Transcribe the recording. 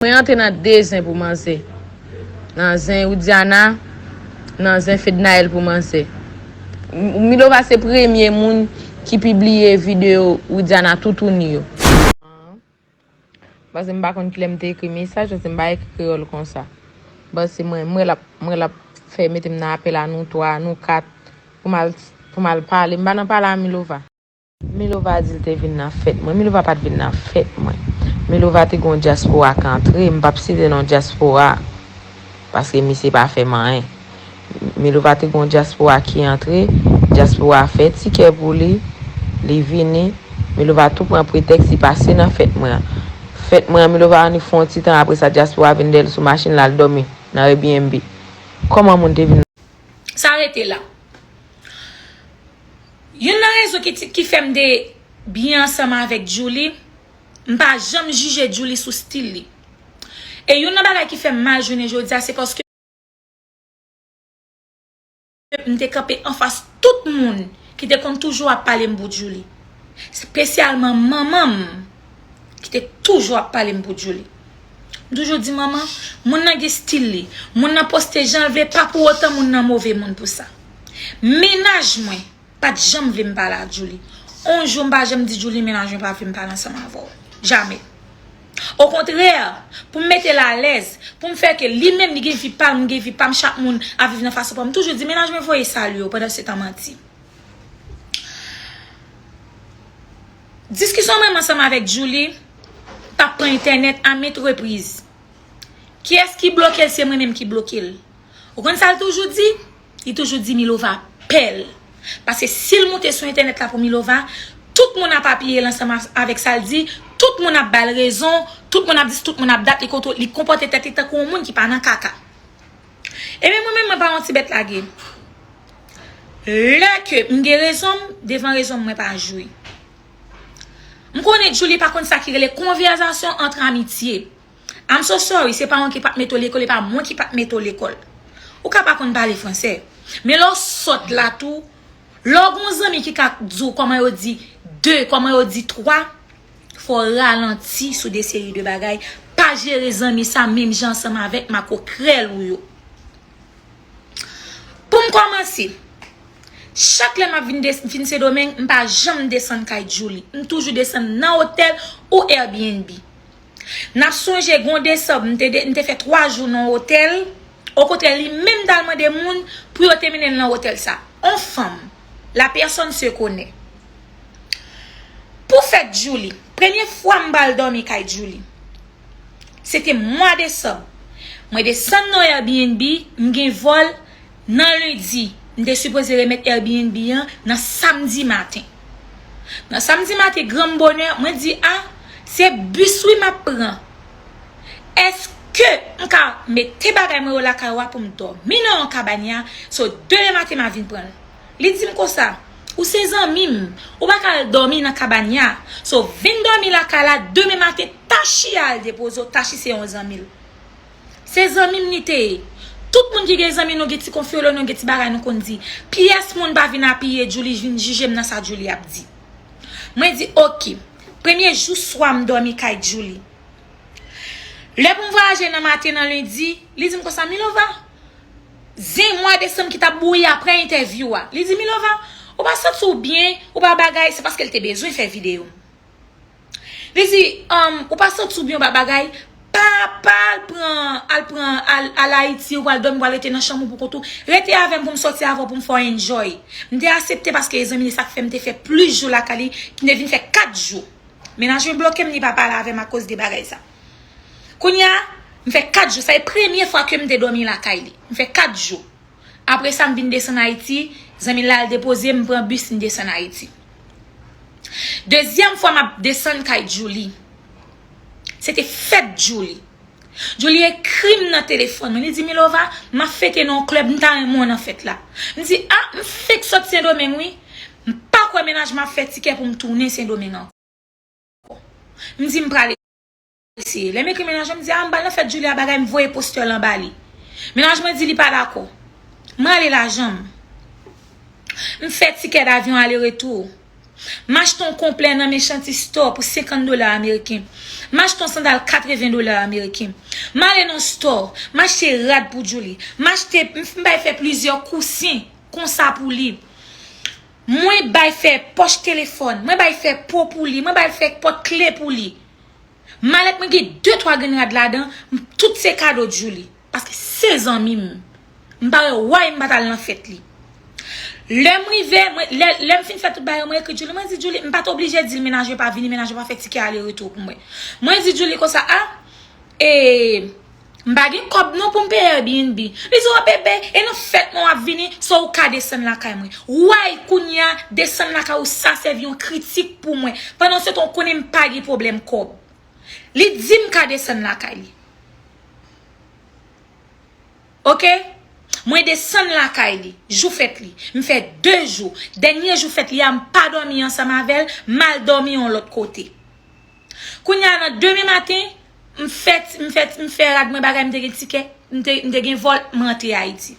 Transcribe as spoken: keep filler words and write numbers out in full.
Mwen antre nan de zen pou manzè. Nan zen Widiana, nan zen Fednaelle pou manzè. M- Milova se premye moun ki pibliye videyo Widiana toutouni yo. Paske m pa konn kilè m te ekri mesaj, paske m pa ekri kreyòl konsa. Paske mwen, mwen l ap, mwen l ap fè mete m nan apèl a nou twa, nou kat, pou m al, pou m al pale. M pa nan pale a Milova. Milova di l te vin nan fèt mwen. Milova pa t vin nan fèt mwen. Milova te gen yon dyaspora k antre. M p ap site non dyaspora. Paske misye pa fè m anyen. Milova te gen yon dyaspora ki antre. Dyaspora fè tikè pou li. Li vini. Milova tou pran pretèks li pase nan fèt mwen an. Fèt mwen an, Milova annik fè yon ti tan. Apre sa, dyaspora vin dèyè l sou machin l al dòmi nan Airbnb. Kòman moun te vin. Sa rete la. Youn nan rezon ki, ti- ki fè m te byen ansanm avèk Djouly, m pa janm jije Djouly sou stil li. E youn nan bagay ki fè m mal jounen jodi a, se paske m te kanpe anfas tout moun ki te konn toujou ap pale m pou Djouly. Espesyalman manman m ki te toujou ap pale m pou Djouly. M toujou di manman, moun nan gen stil li. Moun nan poste jan l vle, pa pou otan moun nan move moun pou sa. Mennaj mwen pa t janm vle m pale ak Djouly. On jou m pa janm di Djouly mennaj mwen pa vle m pale ansanm avè w. Jamè. Okontrè, pou m mete l alèz, pou m fè ke li menm li gen vi pa l, mwen gen vi pa m, chak moun ap viv nan fason pa m. M toujou di mennaj mwen voye salye w, pandan se tan manti. Diskisyon mwen ansanm avèk Djouly t ap pran entènèt a ment repriz. Kiyès ki bloke l? Se mwen menm ki bloke l. Ou konn sa l toujou di? Li toujou di Milova pè l. Paske si l moute sou entènèt la pou Milova, tout moun ap apiye l ansanm a- avèk sa l di, tout moun ap ba l rezon, tout moun ap di, tout moun ap dat, li kontwo- li konpòte tèt li tankou yon moun ki pa nan kaka. Ebyen mwen menm mwen pa yon ti bèt lage. Lè ke m gen rezon m, devan rezon m mwen pa jwi. M konnen Djouly pa konn sa ki rele konvèsasyon ant amitye. I'm so sorry, se pa mwen ki pa t mete w lekòl, e pa mwen ki pa t mete w lekòl. Ou ka pa konn pale fransè. Men lè w sòt la tou, lè w gen yon zanmi ki ka di w kòman yo di de, kòman yo di twa, fò w ralanti sou de seri de bagay. Pa jere zanmi sa menm jan ansanm avèk makokrèl ou yo. Pou m kòmanse, chak lè m ap vin, des- vin Sendomeng, m pa janm desann kay Djouly. M toujou desann nan otèl ou Airbnb. N ap sonje, gen yon desanm, m te, de- m te fè twa jou nan yon otèl. Okontrè, li menm t al mande moun pou yo te mennen l nan otèl sa. On fanm, la personne se connaît. Pou fèt Djouly, premye fwa m pral dòmi kay Djouly, se te mwa desanm. Mwen desann nan Airbnb, m gen vòl nan lendi. M te sipoze remèt Airbnb an nan samdi maten. Nan samdi maten, granm bonè, mwen di, a, se bis wi m ap pran. Èske m ka mete bagay mwen yo lakay ou a pou m dòmi nan yon kabanya? So, demen maten m a vin pran l. Li di m konsa, ou se zanmi m, ou pa ka al dòmi nan kabanya. So, vin dòmi lakay la, demen maten, Tachi al depoze w, Tachi se yon zanmi l. Se zanmi m li te ye. Tout moun ki gen zanmi, nou gen ti konfyolo, nou gen ti bagay nou konn di. Pyès moun pa vin apiye Djouly, vin jije m nan sa Djouly ap di. Mwen di, oke. Premye jou swa m dòmi kay Djouly. Lè pou m vwayaje nan maten nan lendi, li di m konsa, Milova, zen mwa desanm ki t ap bouyi apre entèvyou a. Li di, Milova, ou pa santi w byen, ou pa bagay, se paske l te bezwen fè videyo. Li di, um, ou pa santi w byen, ou pa bagay, pa, pa al pran, al pran, al, al Ayiti, ou pral dòmi, ou pral rete nan chanm ou pou kont ou. Rete avè m pou m sòti avè w, pou m fè w enjoy. M te aksepte paske e zanmi li, sa k fè m te fè plis jou lakay li, m te vin fè kat jou. Mennaj mwen bloke m, li pa pale avè m akoz de bagay sa. Kounye a, m fè kat jou. Sa e premye fwa ke m te dòmi lakay li. M fè kat jou. Apre sa, m vin desann Ayiti. Zanmi l la al depoze m, m pran bis, m desann Ayiti. Dezyèm fwa m ap desann kay Djouly. Se te fèt Djouly. Djouly ekri m nan telefòn mwen. Li di, Milova, m ap fete nan yon klèb, m ta renmen w nan fèt la. M di, a, m fenk sot Sendomeng, wi. M pa kwè mennaj mwen ap fè tikè pou m tounen Sendomeng ankò. M di m pral eseye. Lè m ekri mennaj mwen, m di, a, m pral nan fèt Djouly a bagay, m voye postè lan ba li. Mennaj mwen di li pa dakò. M rale lajan m. M fè tikè davyon ale retou. M achte yon konplè nan Mechanti Store pou senkant dola ameriken. M achte yon sandal katreven dola ameriken. M ale nan store, m achte rad pou Djouly. M achte, m, m bay fè plizyè kousen konsa pou li. Mwen bay fè pòch telefòn, mwen bay fè po pou li, mwen bay fè pòt kle pou li. Malèt mwen gen de twa grenn rad ladan, m, tout se kado Djouly. Paske se zanmi m. M pa wè why m pa t al nan fèt li. Lè m rive, mwen, lè, lè m fin fè tout bagay, mwen ekri Djouly, mwen di Djouly, m pa t oblije di l menaj yo pa vini, menaj yo pa fè tikè ale retou pou mwen. Mwen di Djouly konsa, a, e, m pa gen kòb non pou m peye Airbnb. Li di, o bebe, e nan fèt mwen w ap vini, so ou ka desann lakay mwen. Why kounye a, desann lakay ou sa sèvi yon kritik pou mwen. Pandan se tan ou konnen m pa gen pwoblèm kòb. Li di m ka desann lakay li. Oke? Mwen desann lakay li, jou fèt li. M fè de jou. Dènye jou fèt li a, m pa dòmi ansanm avè l, m al dòmi yon lòt kote. Kounye a nan demen maten, m fè, m fè, m fè rad mwen bagay, m te gen tikè, m te, m te gen vòl, m rantre Ayiti.